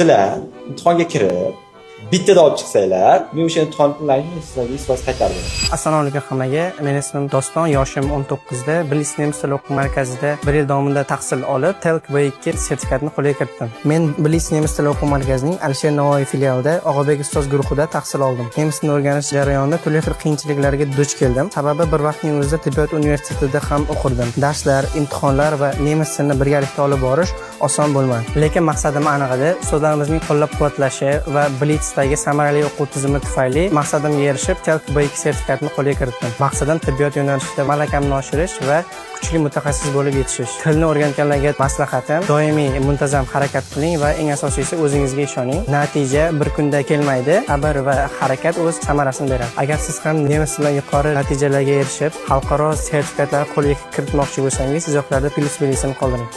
Sizlar imtihonga kirib, bittada olib chiqsanglar, men o'sha imtihon pullarini sizlarga 100% qaytarib beraman. Assalomu alaykum hammaga. Meni ismim Doston, yoshim 19 da. Blitz nemis tili o'quv markazida bir yil davomida tahsil olib, TELK B2 sertifikatini qo'lga kiritdim. Men Blitz nemis tili o'quv markazining Alisher Navoiy filialida Og'abek ustoz guruhida tahsil oldim. Nemis tilini o'rganish jarayonida turli xil qiyinchiliklarga duch keldim. Sababi bir vaqtning o'zida tibbiyot universitetida ham o'qirdim. Darslar, imtihonlar va nemis tilini birgalikda olib borish oson bo'lmadi. Lekin maqsadim aniq edi. Ustozlarimizning qo'llab-quvvatlashi va Blitzdagi samarali o'quv tizimi tufayli maqsadimga erishib, TELK B2 sertifikatini qo'lga kiritdim. Maqsadim tibbiyot yo'nalishida malakamni oshirish va kuchli mutaxassis bo'lib yetishish. Tilni o'rganganlarga maslahatim: doimiy muntazam harakat qiling va eng asosiysi, o'zingizga ishoning. Natija bir kunda kelmaydi. Sabr va harakat o'z samarasini beradi. Agar siz ham nemis tilidan yuqori natijalarga erishib, xalqaro sertifikatlarni qo'lga kiritmoqchi bo'lsangiz, izohlarda plyus belgisini qoldiring.